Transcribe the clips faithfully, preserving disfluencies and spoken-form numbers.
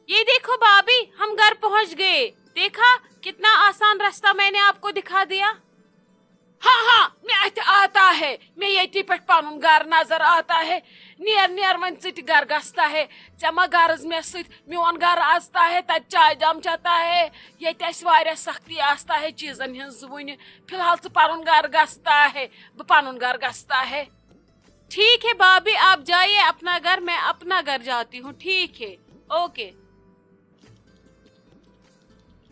ये देखो भाभी, हम घर पहुंच गए। देखा, कितना आसान रास्ता मैंने आपको दिखा दिया। ہاں ہاں، مےٚ اَتھِ آتا ہے، مےٚ ییٚتی پٮ۪ٹھ پنُن گرٕ نظر آتا ہے۔ نیر نیر، وۄنۍ ژٕ تہِ گرٕ گژھتا ہے۔ ژےٚ ما غرض مےٚ سۭتۍ؟ میون گرٕ اژتا ہے، تتہِ چاے جام چاتا ہے۔ ییٚتہِ اَسہِ واریاہ سختی آستا ہے چیٖزن ہٕنٛز وُنہِ۔ فی الحال ژٕ پنُن گرٕ گژھتا ہے، بہٕ پنُن گرٕ گژھتا ہے۔ ٹھیک ہے بھابی، آپ جائیے اپنا گھر، میں اپنا گھر جاتی ہوں، ٹھیک ہے، اوکے۔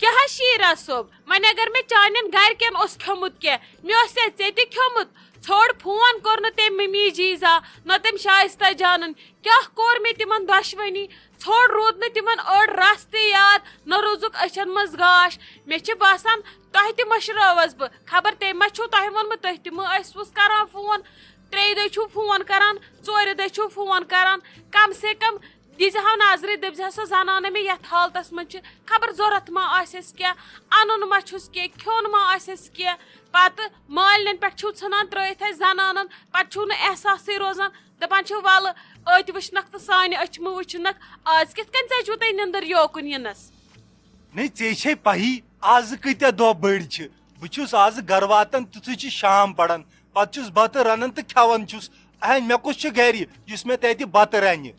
کیٛاہ شیٖرا صٲب، وۄنۍ اگر مےٚ چانٮ۪ن گرِکٮ۪ن اوس کھیوٚمُت کینٛہہ، مےٚ اوس یا ژےٚ تہِ کھیوٚمُت۔ ژھوٚڑ فون کوٚر نہٕ تٔمۍ ممی جی زانٛہہ، نہ تٔمۍ شایستہ جانن۔ کیٛاہ کوٚر مےٚ تِمن دۄشوٕنی؟ ژھوٚڑ روٗد نہٕ تِمن أڑ رس تہِ یاد، نہ روٗزُکھ أچھن منٛز گاش۔ مےٚ چھِ باسان، تۄہہِ تہِ مٔشرٲوٕس بہٕ۔ خبر تٔمۍ ما چھُو تۄہہِ ووٚنمُت، تُہۍ تہِ مہٕ ٲسوُس کران فون۔ ترٛیٚیہِ دۄہہِ چھُو فون کران، ژورِ دۄہہِ چھُو فون کران۔ کم سے کم دیٖزِ ہاو نظرِ، دٔپزِ ہا سۄ زنانہٕ مےٚ یتھ حالتس منٛز چھِ، خبر ضروٗرت ما آسٮ۪س کینٛہہ، انُن ما چھُس کینٛہہ، کھیوٚن ما آسٮ۪س کینٛہہ۔ پتہٕ مالنٮ۪ن پٮ۪ٹھ چھِو ژھٕنان ترٲیِتھ اَسہِ زنانن، پتہٕ چھُو نہٕ احساسٕے روزان۔ دپان چھِو، "ولہٕ، أتۍ وٕچھنکھ تہٕ سانہِ أچھِ مہٕ وٕچھنکھ، آز کِتھ کٔنۍ ژٔجوٕ تۄہہِ نِندٕر یوکُن یِنس؟" نے، ژےٚ چھے پَیی، آزٕ کۭتیٛاہ دۄہ بٔڑۍ چھِ۔ بہٕ چھُس آزٕ گرٕ واتان، تیُتھُے چھِ شام پَران۔ پَتہٕ چھُس بَتہٕ رَنان تہٕ کھٮ۪وان چھُس۔ اہن، مےٚ کُس چھُ گرِ، یُس مےٚ تَتہِ بَتہٕ رَنہِ؟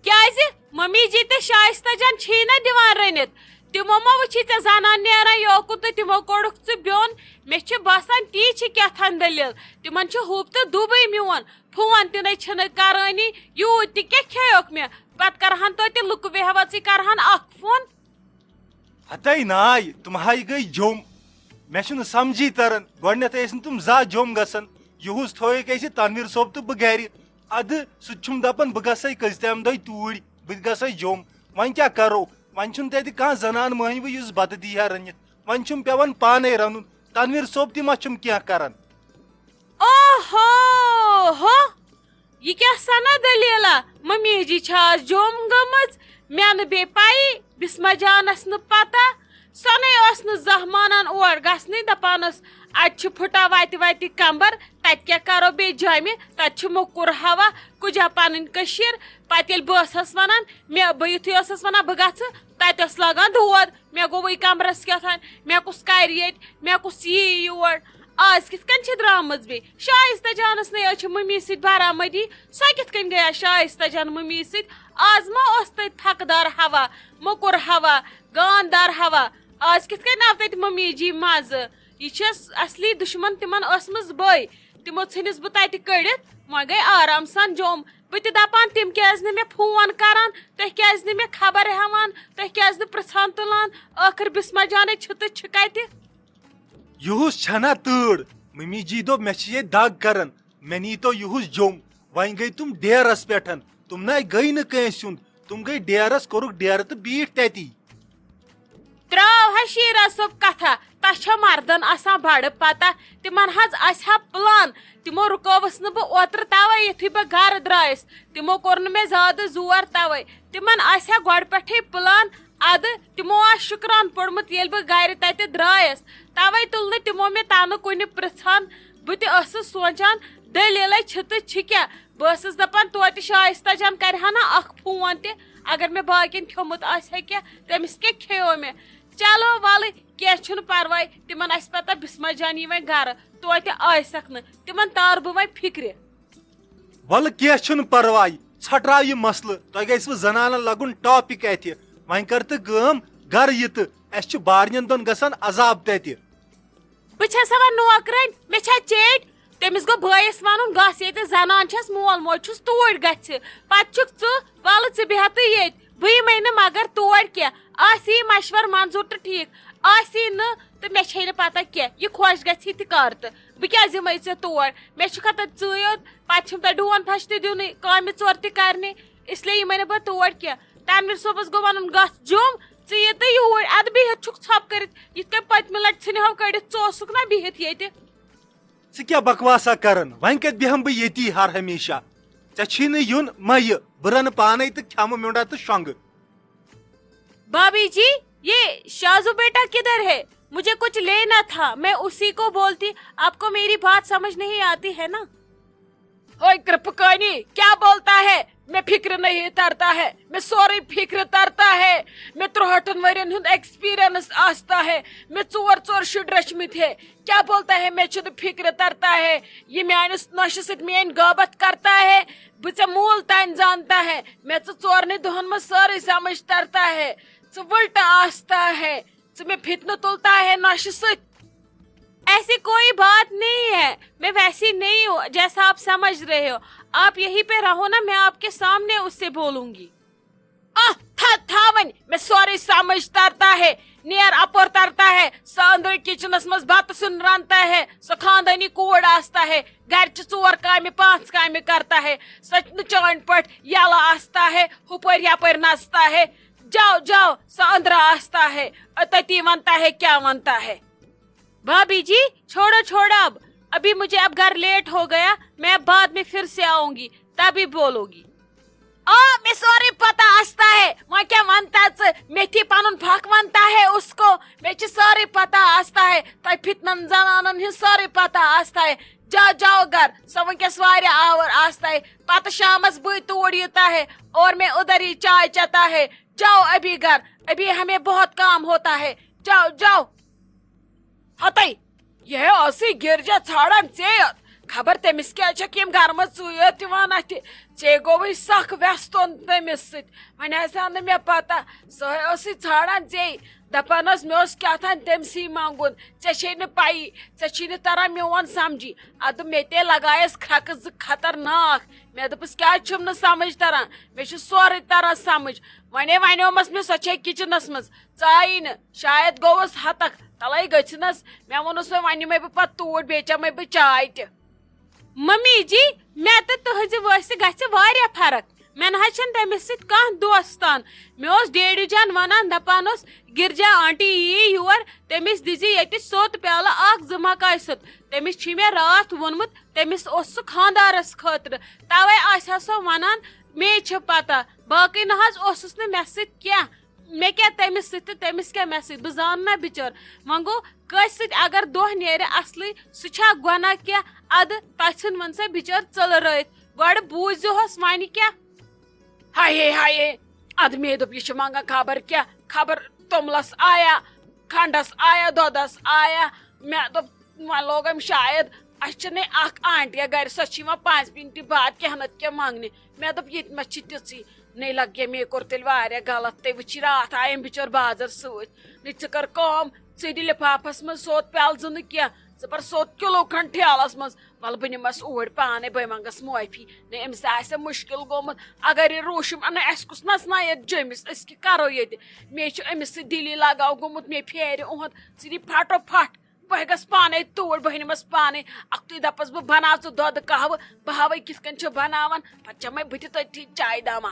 کیٛازِ؟ ممی جی تہٕ شایستہ جان چھی نہ دِوان رٔنِتھ؟ تِمو ما وٕچھی ژےٚ زنان نیران یوکُن تہٕ تِمو کوٚڑُکھ ژٕ بیوٚن؟ مےٚ چھِ باسان، تی چھِ کیٛاہ تھام دٔلیٖل۔ تِمن چھُ ہُب تہٕ دُبٕے میون۔ فون تہِ نَے چھِنہٕ کرٲنی۔ یوٗت تہِ کیٛاہ کھیوکھ مےٚ؟ پتہٕ کرہن توتہِ لُکہٕ بیہوٲژٕے کرہن اکھ فون۔ ہتے ناے، تِم ہاے گٔے جوٚم۔ مےٚ چھُنہٕ سمجھی تران، گۄڈٕنٮ۪تھ ٲسۍ نہٕ تِم زانٛہہ جوٚم گژھان۔ یِہُس تھٲوِکھ اَسہِ تنویر صٲب تہٕ بہٕ گرِ۔ ادٕ سُہ تہِ چھُم دپان، بہٕ گژھے کٔژتام دۄہہِ توٗرۍ، بہٕ تہِ گژھے جوٚم۔ وۄنۍ کیٛاہ کرو؟ وۄنۍ چھُنہٕ تتہِ کانٛہہ زنان مٔہنوِ یُس بتہٕ دی ہا رٔنِتھ۔ وۄنۍ چھُم پٮ۪وان پانے رنُن۔ تنویر صٲب تہِ ما چھُم کینٛہہ کران؟ اوہو ہو! یہِ کیٛاہ سنا دٔلیٖلہ؟ ممی جی چھا آز جوٚم گٔمٕژ؟ مےٚ نہٕ بیٚیہِ پَیی، بسمہ جانس نہٕ پتہ۔ سۄ نے ٲس نہٕ زانٛہہ مانان اور گژھنٕے، دپان ٲس، "اتہِ چھِ پھُٹان وتہِ وتہِ کمبر، تتہِ کیٛاہ کرو بیٚیہِ جامہِ؟ تتہِ چھُ موٚکُر ہوا، کُجا پنٕنۍ کٔشیٖر۔" پتہٕ ییٚلہِ بہٕ ٲسٕس ونان، مےٚ، بہٕ یُتھُے ٲسٕس ونان، "بہٕ گژھٕ"، تتہِ ٲس لاگان دود۔ مےٚ گوٚو وٕے کمرس کیٛاہ تام، مےٚ کُس کرِ ییٚتہِ، مےٚ کُس یی یور۔ آز کِتھ کٔنۍ چھِ درٛامٕژ بیٚیہِ؟ شایستہ جانس نے حظ چھِ ممی سۭتۍ برآمدی۔ سۄ کِتھ کٔنۍ گٔیا شایستہ جان ممی سۭتۍ؟ آز ما اوس تتہِ تھکہٕ دار ہوا، موٚکُر ہوا، گان دار ہوا؟ آز کِتھ کٔنۍ آو تتہِ ممی جی مزٕ؟ یہِ چھس اصلی دشمن تِمن ٲسمٕژ بٔے۔ تِمو ژھٕنِس بہٕ تتہِ کٔڑِتھ، وۄنۍ گٔے آرام سان جوٚم۔ بہٕ تہِ دپان، تِم کیازِ نہٕ مےٚ فون کران، تُہۍ کیازِ نہٕ مےٚ خبر ہٮ۪وان، تُہۍ کیازِ نہٕ پرژھان تُلان؟ ٲخٕر بسمہ جانٕے چھِ تہٕ چھِ کتہِ؟ یُہُس چھنا تۭر؟ ممی جی دوٚپ، مےٚ چھِ ییٚتہِ دگ کران، مےٚ نیٖتو یُہُس جوٚم۔ وۄنۍ گٔے تِم ڈیرس پٮ۪ٹھ۔ تِم نَے گٔے نہٕ کٲنٛسہِ ہُنٛد، تِم گٔے ڈیرس، کوٚرُکھ ڈیرٕ تہٕ بیٖٹھۍ تتی۔ ترٛاو ہا شیٖرا صٲب کتھا، تۄہہِ چھا مردن آسان بڑٕ پتہ؟ تِمن حظ آسہِ ہا پلان۔ تِمو رُکٲوٕس نہٕ بہٕ اوترٕ توے، یُتھُے بہٕ گرٕ درٛایس۔ تِمو کوٚر نہٕ مےٚ زیادٕ زور توے۔ تِمن آسہِ ہا گۄڈٕ پٮ۪ٹھے پلان۔ ادٕ تِمو آسہِ شُکران پوٚرمُت، ییٚلہِ بہٕ گرِ تتہِ درٛایس۔ توے تُل نہٕ تِمو مےٚ تنہٕ کُنہِ پرژھان۔ بہٕ تہِ ٲسٕس سونچان، دٔلیٖلے چھِ تہٕ چھِ کیٛاہ؟ بہٕ ٲسٕس دپان، توتہِ شایستہ جان کرِ ہا نا اکھ فون تہِ، اگر مےٚ باقین کھیوٚمُت آسہِ ہا کینٛہہ، تٔمِس کیٛاہ کھیٚیو مےٚ؟ چلو ولہٕ، کینٛہہ چھُنہٕ پرواے، تِمن آسہِ پتہ بسمہ جان یی وۄنۍ گرٕ، توتہِ آیسکھ نہٕ، تِمن تار بہٕ وۄنۍ فکرِ۔ ولہٕ کینٛہہ چھُنہٕ پرواے، ژھۄٹراو یہِ مسلہٕ، تۄہہِ گژھِوٕ زنانن لگُن ٹاپک اتھِ۔ وۄنۍ کر تہٕ کٲم، گرٕ یہِ تہٕ اسہِ چھُ بارنٮ۪ن دۄن گژھان عذاب تتہِ۔ بہٕ چھَسا وۄنۍ نوکرٲنۍ؟ مےٚ چھا چیٚٹۍ؟ تٔمِس گوٚو بٲیِس وَنُن، "گژھ ییٚتہِ زَنان چھَس، مول موج چھُس توٗرۍ گژھِ۔ پَتہٕ چھُکھ ژٕ، وَلہٕ ژٕ بیٚہہ تہٕ ییٚتہِ۔ بہٕ یِمَے نہٕ مگر تور کینٛہہ۔ آسی مَشوَر منظوٗر تہٕ ٹھیٖک، آسی نہٕ تہٕ مےٚ چھے نہٕ پَتہ کینٛہہ۔ یہِ خۄش گژھی تہِ کَر تہٕ بہٕ کیٛازِ یِمَے ژےٚ تور؟ مےٚ چھُکھا تَتہِ ژٕے یوت، پَتہٕ چھِم تۄہہِ ڈون پھَش تہِ دیُنٕے، کامہِ ژور تہِ کَرنہِ۔ اس لیے یِمَے نہٕ بہٕ تور کینٛہہ۔" تنویر صٲبَس گوٚو وَنُن، "گژھ جوٚم، ژٕ یہِ تہٕ یوٗرۍ، اَدٕ بِہِتھ چھُکھ ژھۄپہٕ کٔرِتھ، یِتھ کٔنۍ پٔتمہِ لٹہِ ژھٕنہِ ہو کٔڑِتھ، ژٕ اوسُکھ نا بِہِتھ ییٚتہِ۔" ژٕ کیٛاہ بکواسا کران؟ وۄنۍ کتہِ بیٚہمہٕ بہٕ ییٚتی ہر ہمیشہ؟ ژےٚ چھی نہٕ یُن، مہ یہِ، بہٕ رنہٕ پانے تہٕ کھٮ۪مہٕ میوٚنڈا تہٕ شۄنٛگہٕ۔ بھابھی جی، یہ شازو بیٹا کدھر ہے؟ مجھے کچھ لینا تھا، میں اسی کو بولتی، آپ کو میری بات سمجھ نہیں آتی ہے نا؟ اوے کرپکانی، کیا بولتا ہے؟ میں فکر نہیں ترتا ہے، میں سورُے فکر ترتا ہے۔ میں ترٛہٲٹھن ورین ہُنٛد ایکسپیرینس آستا ہے، میں ژور ژور شُرۍ رٔچھمٕتۍ ہے۔ کیا بولتا ہے، مےٚ چھُنہٕ فکر ترتا ہے، یہِ میٲنِس نۄشہِ سۭتۍ میٲنۍ غٲبت کرتا ہے، بہٕ ژےٚ موٗل تانۍ زانتا ہے، مےٚ ژٕ ژورنٕے دۄہن منٛز سٲرٕے سمجھ ترتا ہے، ژٕ وٕلٹہٕ آستا ہے، ژٕ مےٚ فتنہٕ تُلتا ہے نۄشہِ سۭتۍ۔ ایسی کوئی بات نہیں ہے، میں ویسی نہیں ہوں جیسا آپ سمجھ رہے ہو۔ آپ یہیں پہ رہو نا، میں آپ کے سامنے اس سے بولوں گی۔ آہ، تھا تھا وۄنۍ، مےٚ سورُے سمجھ ترتا ہے، نیر اپور ترتا ہے، سۄ أنٛدرٕ کچنس منٛز بتہٕ سیُن رنتا ہے، سۄ خاندٲنی کوٗر آستا ہے، گرچہِ ژور کامہِ پانٛژھ کامہِ کرتا ہے، سۄ نہٕ چٲنۍ پٲٹھۍ یلہٕ آستا ہے، ہُپٲرۍ یپٲرۍ نژتا ہے، جاو جاو، سۄ أنٛدرٕ آستا ہے، تٔتی ونتا ہے کیا ونتا ہے۔ بھابھی جی، چھوڑو چھوڑو اب، ابھی مجھے اب گھر لیٹ ہو گیا، میں اب بعد میں پھر سے آؤں گی، تبھی بولو گی۔ آ، مےٚ سورُے پتہ آستا ہے، وۄنۍ کیٛاہ ونتا ژٕ؟ مےٚ تھی پنُن پھکھ ونتا ہے اس کو، مےٚ چھِ سورُے پتہ آستا ہے، تۄہہِ فتنن زنانن ہٕنٛز سورُے پتہ آستا ہے۔ جاو جاو گھر، سۄ وٕنکیٚس واریاہ آوُر آستا ہے، پتہٕ شامس بٕے توٗرۍ ییٖتا ہے اور میں ادھر ہی چائے چاتا ہے۔ جاؤ ابھی گھر، ابھی ہمیں بہت کام ہوتا ہے، جاؤ جاؤ۔ ہتے، یہِ ہے ٲسٕے گِرجا ژھانڈان ژے یوت۔ خبر تٔمِس کیٛازِ چھکھ یِم گرمہٕ ژُے یوت یِوان اَتھِ۔ ژے گوٚوُے سخ وٮ۪ستون تٔمِس سۭتۍ۔ وۄنۍ آسہِ ہا نہٕ مےٚ پتہ، سۄ ہے ٲسٕے ژھانڈان ژے۔ دپان ٲس، مےٚ اوس کیٛاہ تام تٔمۍ سٕے منٛگُن۔ ژےٚ چھے نہٕ پَیی، ژےٚ چھی نہٕ تران میون سمجھی۔ ادٕ مےٚ تے لگایس کھرٛکہٕ زٕ خطرناک۔ مےٚ دوٚپُس، کیٛازِ چھُم نہٕ سمجھ تران؟ مےٚ چھُ سورُے تران سمجھ۔ وۄنے ونیومس مےٚ، سۄ چھے کچنس منٛز، ژٕ آیی نہٕ۔ شاید گوٚوُس ہتکھ، تلے گٔژھنس۔ مےٚ ووٚنُس وۄنۍ، وۄنۍ نِمے بہٕ پتہٕ توٗرۍ، بیٚیہِ چمے بہٕ چاے تہِ۔ ممی جی، مےٚ تہٕ تُہنٛزِ وٲنٛسہِ گژھِ واریاہ فرق۔ مےٚ نہ حظ چھنہٕ تٔمِس سۭتۍ کانٛہہ دوستان۔ مےٚ اوس ڈیڈی جان ونان، دپان اوس، گرجا آنٹی یی یور، تٔمِس دِزِ ییٚتہِ سوٚت پیالہٕ اکھ زٕ مکایہِ سوٚت۔ تٔمِس چھُ مےٚ راتھ ووٚنمُت، تٔمِس اوس سُہ خانٛدارس خٲطرٕ۔ توے آسہِ ہا سۄ ونان، مے چھِ پتہ۔ باقٕے نہ حظ اوسُس نہٕ مےٚ سۭتۍ کینٛہہ۔ مےٚ کیٛاہ تٔمِس سۭتۍ تہٕ تٔمِس کیٛاہ مےٚ سۭتۍ؟ بہٕ زانہٕ نا بِچٲر۔ وۄنۍ گوٚو، کٲنٛسہِ سۭتۍ اگر دۄہ نیرِ اصلٕے، سُہ چھا گۄناہ کینٛہہ؟ ادٕ تَژھِ ژھٕن وۄنۍ سۄ بِچٲر ژٕلہٕ رٲوِتھ۔ گۄڈٕ بوٗزِہوس وۄنۍ کیٛاہ۔ ہایے ہایے، ادٕ مے دوٚپ، یہِ چھِ منٛگان خبر کیٛاہ، خبر توٚملس آیا، کھنڈس آیا، دۄدس آیا۔ مےٚ دوٚپ، وۄنۍ لوگ أمۍ شاید، اَسہِ چھِ نے اکھ آنٹی گرِ، سۄ چھِ یِوان پانٛژِ مِنٹہِ بعد کینٛہہ نتہٕ کینٛہہ منٛگنہِ۔ مےٚ دوٚپ، یہِ تہِ ما چھِ تِژھٕے؟ نے لگے، مے کوٚر تیٚلہِ واریاہ غلط۔ تٔمِس چھِ راتھ آیہِ أمۍ بِچٲر بازر سۭتۍ۔ نے ژٕ کر کٲم، ژٕ دِ لفافس منٛز سوٚت پیالہٕ زٕ نہٕ کینٛہہ، ژٕ بر سوٚت کِلوٗ کھنڈ ٹھیلس منٛز۔ وَلہٕ بہٕ نِمس اوٗرۍ پانے، بہٕ منٛگس معٲفی۔ نے أمِس آسہِ مُشکل گوٚمُت۔ اگر یہِ روشُم انہٕ، اَسہِ کُس نژنایہِ یتھ جیٚمِس؟ أسۍ کیٛاہ کرو ییٚتہِ؟ مے چھُ أمِس سۭتۍ دِلی لگاو گوٚمُت، مے پھیرِ اُہُنٛد۔ ژٕ دِ پھٹو پھٹ۔ بہٕ گژھٕ پانے توٗرۍ، بہٕ نِمس پانے۔ اکھتُے دپس بہٕ، بناو ژٕ دۄدٕ قہوٕ، بہٕ ہاوے کِتھ کٔنۍ چھِ بناوان، پتہٕ چمے بہٕ تہِ تٔتھی چاے دامہ۔